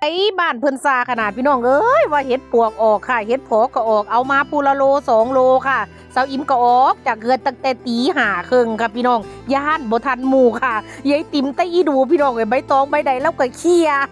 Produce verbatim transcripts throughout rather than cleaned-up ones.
ไอ้บ้านเพิ่นซาขนาดพี่น้องเอ้ย ว่าเห็ดปวกออกค่ะ เห็ดผอก็ออก เอามาผู้ละโลสองโลค่ะ สาวอิ๋มก็ออกจากเฮือนตั้งแต่ตีห้าครึ่งค่ะพี่น้อง ย่านบ่ทันหมู่ค่ะ ยายติ๋มแต่อีดูพี่น้องเอ้ย ใบตองใบใดแล้วก็เคลียร์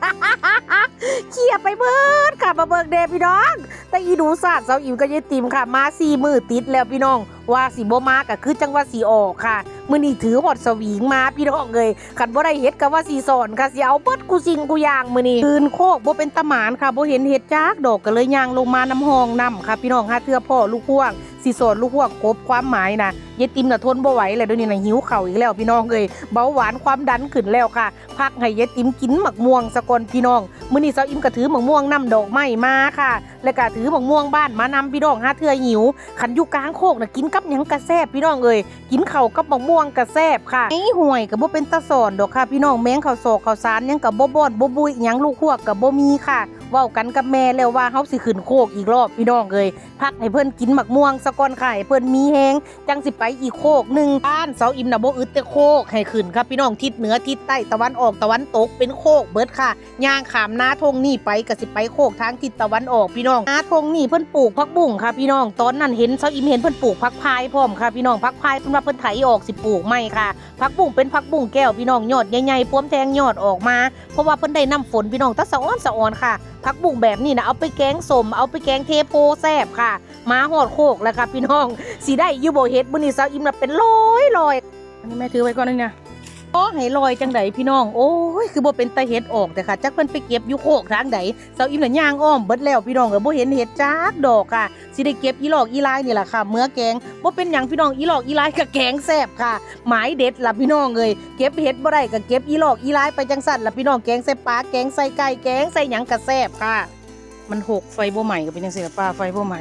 เคลียร์ไปเบิดค่ะ มาเบิ่งแด่พี่น้อง แต่อีดูสาดสาวอิ๋มกับยายติ๋มค่ะ มาสี่มื้อติดแล้วพี่น้อง ว่าสิบ่มาก็คือจังว่าสิออกค่ะ มื้อนี้ถือฮอดสวิงมาพี่น้องเอ้ย คันบ่ได้เห็ดก็ว่าสิสอนค่ะ สิเอาเบิดกูสิ่งกูอย่างมื้อนี้ คืนโคกบ่เป็นตาหมานค่ะ บ่เห็นเห็ดจักดอก ก็เลยย่างลงมานำห้องนำค่ะ พี่น้อง หาเทื่อพ้อลูกพ่วง สิสอนลูกพ่วงกบความหมายนะ ยายติ๋มน่ะทนบ่ไหวแล้ว เดี๋ยวนี้น่ะหิวข้าวอีกแล้วพี่น้องเอ้ย เบาหวานความดันขึ้นแล้วค่ะ พักให้ยายติ๋มกินหมากม่วงซะก่อนพี่น้อง มื้อนี้สาวอิ๋มก็ถือหมากม่วงน้ำดอกไม้มาค่ะ แล้วก็ถือหมากม่วงบ้านมานำพี่น้อง หาเทื่อหิว คันอยู่กลางโคกน่ะกินกับหยังกะแซ่บพี่น้องเอ้ย กินข้าวกับหมากม่วงกะแซ่บค่ะ ไอ้ห้วยก็บ่เป็นตาสอนดอกค่ะพี่น้อง แมงข้าวสอกข้าวสารหยังก็บ่บ่อนบ่บุยหยัง ลูกฮวกก็บ่มีค่ะ เว้ากันกับแม่แล้วว่าเฮาสิขึ้นโคกอีกรอบพี่น้องเอ้ย พักให้เพิ่นกินหมากม่วงซะก่อนค่ะ ให้เพิ่นมีแฮง จั่งสิไปอีกโคกหนึ่ง บ้านสาวอิ๋มน่ะบ่อึดแต่โคกให้ขึ้นค่ะพี่น้อง ทิศเหนือทิศใต้ตะวันออกตะวันตกเป็นโคกเบิดค่ะ ย่างข้ามนาทงนี่ไปก็สิไปโคกทางทิศตะวันออกพี่น้อง นาทงนี่เพิ่นปลูกผักบุ้งค่ะพี่น้อง ตอนนั้นเห็นสาวอิ๋มเห็นเพิ่นปลูกผักพายพร้อมค่ะพี่น้อง ผักพายเพิ่นว่าเพิ่นไถออกสิปลูกใหม่ค่ะ ผักบุ้งเป็นผักบุ้งแก้วพี่น้อง ยอดใหญ่ๆ พวมแทงยอดออกมา เพราะว่าเพิ่นได้น้ำฝนพี่น้อง แต่สะออนสะออนค่ะ ผักบุ้งแบบนี้นะ เอาไปแกงส้ม เอาไปแกงเทโพแซ่บค่ะ มาฮอดโคกแล้วค่ะพี่น้อง สิได้อยู่บ่เห็ด มื้อนี้สาวอิ๋มน่ะเป็นร้อยๆ อันนี้แม่ถือไว้ก่อนนี่นะ โอ้ ให้ลอยจังใดพี่น้อง โอ้ย คือบ่เป็นตาเห็ดออกแต่ค่ะ จักเพิ่นไปเก็บอยู่โคกทางใด สาวอิ๋มน่ะย่างอ้อมเบิดแล้วพี่น้องเอ้ย บ่เห็นเห็ดจักดอกค่ะ สิได้เก็บอีหลอกอีลายนี่ล่ะค่ะ เมือแกง บ่เป็นหยังพี่น้อง อีหลอกอีลายก็แกงแซ่บค่ะ หมายเด็ดล่ะพี่น้องเอ้ย เก็บเห็ดบ่ได้ก็เก็บอีหลอกอีลายไปจังซั่นล่ะพี่น้อง แกงใส่ปลา แกงใส่ไก่ แกงใส่หยังก็แซ่บค่ะ มันหก ไฟบ่ไหม้ก็เป็นจังซี่ล่ะ ปลาไฟบ่ไหม้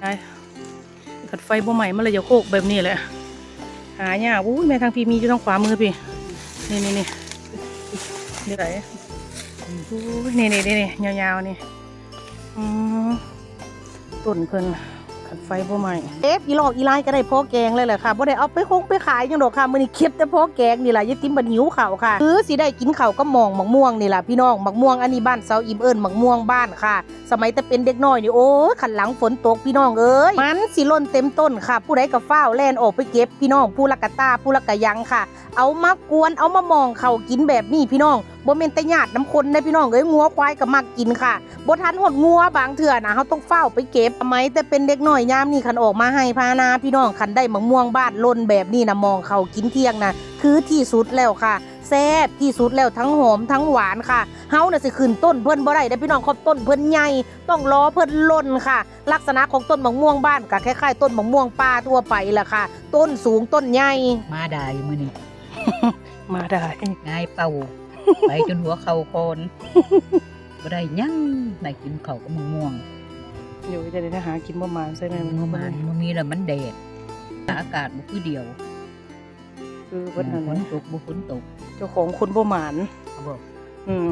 ได้ คันไฟบ่ไหม้มันเลยจะโคกแบบนี้แหละ หายาก อุ้ย แม่ทางพี่มีอยู่ทางขวามือพี่ นี่นี่นี่ เดี๋ยวไหน อุ้ย นี่นี่นี่นี่ ยาวๆ นี่ อืม ต้นเพิ่น คันไฟบ่ไหม้ เก็บอีหลอกอีลายก็ได้พอแกงเลยแหละค่ะ บ่ได้เอาไปคงไปขายหยังดอกค่ะ มื้อนี้เก็บแต่พอแกงนี่ล่ะ ยายติ๋มบัดหิวข้าวค่ะ คือสิได้กินข้าวกับหม่องหมากม่วงนี่ล่ะพี่น้อง หมากม่วงอันนี้บ้านสาวอิ๋มเอิ้นหมากม่วงบ้านค่ะ สมัยแต่เป็นเด็กน้อยนี่ โอ้ย คันหลังฝนตกพี่น้องเอ้ย มันสิหล่นเต็มต้นค่ะ ผู้ใดก็ฟ้าวแล่นออกไปเก็บพี่น้อง ผู้ละกะต้า ผู้ละกะยังค่ะ เอามากวน เอามาหม่องข้าวกินแบบนี้พี่น้อง บ่แม่นแต่ญาตินำคนเด้พี่น้องเอ้ย งัวควายก็มักกินค่ะ บ่ทันฮอดงัวบางเทื่อนะ เฮาต้องฟ้าวไปเก็บ สมัยแต่เป็นเด็กน้อยยามนี้คันออกมาไฮ่พานาพี่น้อง คันได้หมากม่วงบ้านหล่นแบบนี้นะ หม่องข้าวกินเที่ยงนะ คือที่สุดแล้วค่ะ แซ่บที่สุดแล้ว ทั้งหอมทั้งหวานค่ะ เฮาน่ะสิขึ้นต้นเพิ่นบ่ได้เด้อพี่น้อง เพราะต้นเพิ่นใหญ่ ต้องรอเพิ่นหล่นค่ะ ลักษณะของต้นหมากม่วงบ้านก็คล้ายๆ ต้นหมากม่วงป่าทั่วไปแหละค่ะ ต้นสูงต้นใหญ่ มาได้มื้อนี้ มาได้ ง่ายเป่า ไปจนหัวเข่าคอน บ่ได้หยัง ได้กินข้าวกับหมากม่วง อยู่จะได้หากินบ่หมานใช่ไหม มันบ่หมาน มันมีแล้วมันแดด อากาศบ่คือเดียว คือเพิ่นนั่น ฝนตกบ่ฝนตก เจ้าของคนบ่หมาน บอก อืม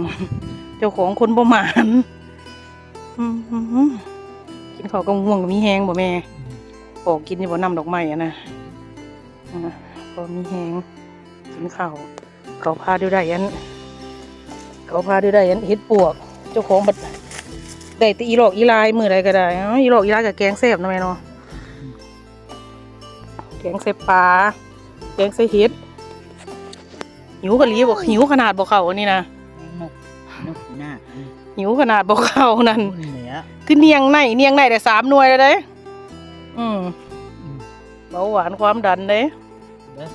เจ้าของคนบ่หมาน อืม กินข้าวกับหมากม่วงก็มีแฮงบ่แม่ อืม ปอกกินอยู่บ่น้ำดอกไม้อะนะ อ่า พอมีแฮง กินข้าว เขาพาดูได้อัน เขาพาดูได้อันเห็ดปวก เจ้าของบัดได้แต่อีหลอกอีลาย มื้อใดก็ได้ เอ้า อีหลอกอีลายก็แกงแซ่บนะแม่เนาะ แกงใส่ปลา แกงใส่เห็ด หิวกะหลีบ่ หิวขนาดบ่เข้าอันนี้นะ นก นกหน้า อืม หิวขนาดบ่เข้านั่น นี่แหละ คือเนียงใน เนียงในได้สามหน่วยแล้วเด้ อืม อืม เบาหวานความดันเด้ เด้อ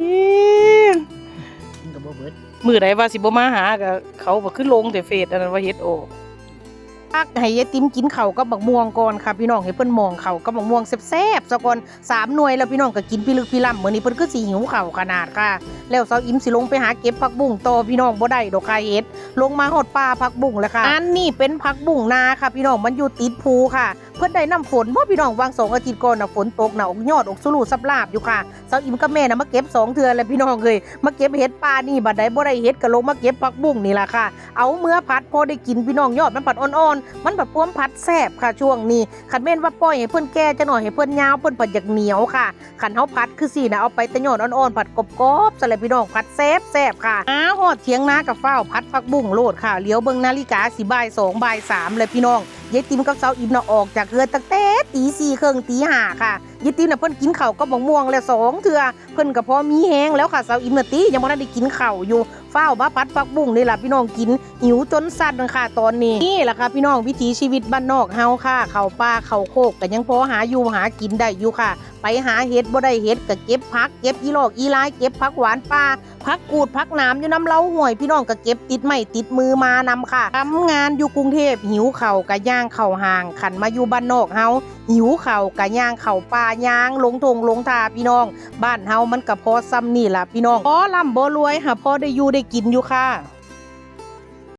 อี๋ มันก็บ่เบิด มื้อใดว่าสิบ่มาหาก็เขาบ่คือลงแต่เฟซอันนั้นว่าเห็ดออก พักให้ยายติ๋มกินข้าวกับบักม่วงก่อนค่ะพี่น้อง ให้เพิ่นหม่องข้าวกับบักม่วงแซ่บๆซะก่อน สามหน่วยแล้วพี่น้องก็กินพิลึกพิล่ำ มื้อนี้เพิ่นคือสิหิวข้าวขนาดค่ะ แล้วสาวอิ๋มสิลงไปหาเก็บผักบุ้งต่อพี่น้อง บ่ได้ดอกค่ะเห็ด ลงมาฮอดป่าผักบุ้งแล้วค่ะ อันนี้เป็นผักบุ้งนาค่ะพี่น้อง มันอยู่ติดภูค่ะ เพิ่นได้น้ำฝนบ่พี่น้อง วางสองอาทิตย์ก่อนน่ะ ฝนตกน่ะ ออกยอดออกสุรูสับลาบอยู่ค่ะ สาวอิ๋มกับแม่น่ะมาเก็บสองเทื่อแล้วพี่น้องเอ้ย มาเก็บเห็ดป่านี่ บัดใดบ่ได้เห็ดก็ลงมาเก็บผักบุ้งนี่ล่ะค่ะ เอาเมือผัดพอได้กินพี่น้อง ยอดมันผัดอ่อนๆ มันผัดปวมผัดแซ่บค่ะช่วงนี้ คันแม่นว่าปล่อยให้เพิ่นแก่จักหน่อย ให้เพิ่นยาว เพิ่นผัดอยากเหนียวค่ะ คันเฮาผัดคือซี่นะ เอาไปแต่ยอดอ่อนๆ ผัดกรอบๆ ซะเลยพี่น้อง ผัดแซ่บๆ ค่ะ อ้า ฮอดเถียงนาก็ฟ้าวผัดผักบุ้งโลดค่ะ เหลียวเบิ่งนาฬิกาสิบ่ายสองบ่ายสามเลยพี่น้อง ยายติ๋มกับสาวอิ๋มน่ะออกจากเฮือนตั้งแต่ตีสี่ครึ่งตีห้าค่ะ ยายติ๋มน่ะเพิ่นกินข้าวกับบักม่วงแล้วสองเทื่อ เพิ่นก็พอมีแฮงแล้วค่ะ สาวอิ๋มน่ะติยังบ่ทันได้กินข้าวอยู่ ฟ้าวมาผัดผักบุ้งนี่ล่ะพี่น้อง กินหิวจนสั่นค่ะตอนนี้ นี่ล่ะค่ะพี่น้อง วิถีชีวิตบ้านนอกเฮาค่ะ เข้าป่าเข้าโคกก็ยังพอหาอยู่หากินได้อยู่ค่ะ ไปหาเห็ดบ่ได้เห็ดก็เก็บผัก เก็บอีหลอกอีหลาย เก็บผักหวานป่า ผักกูดผักหนามอยู่นำเลาห้วย พี่น้องก็เก็บติดไม้ติดมือมานำค่ะ ทำงานอยู่กรุงเทพฯ หิวข้าวก็ย่างเข้าห้าง คันมาอยู่บ้านนอกเฮา หิวข้าวก็ย่างเข้าป่า ย่างลงท่งลงท่าพี่น้อง บ้านเฮามันก็พอส่ำนี่ล่ะพี่น้อง พอร่ำบ่รวยหาพอได้อยู่ได้กินอยู่ค่ะ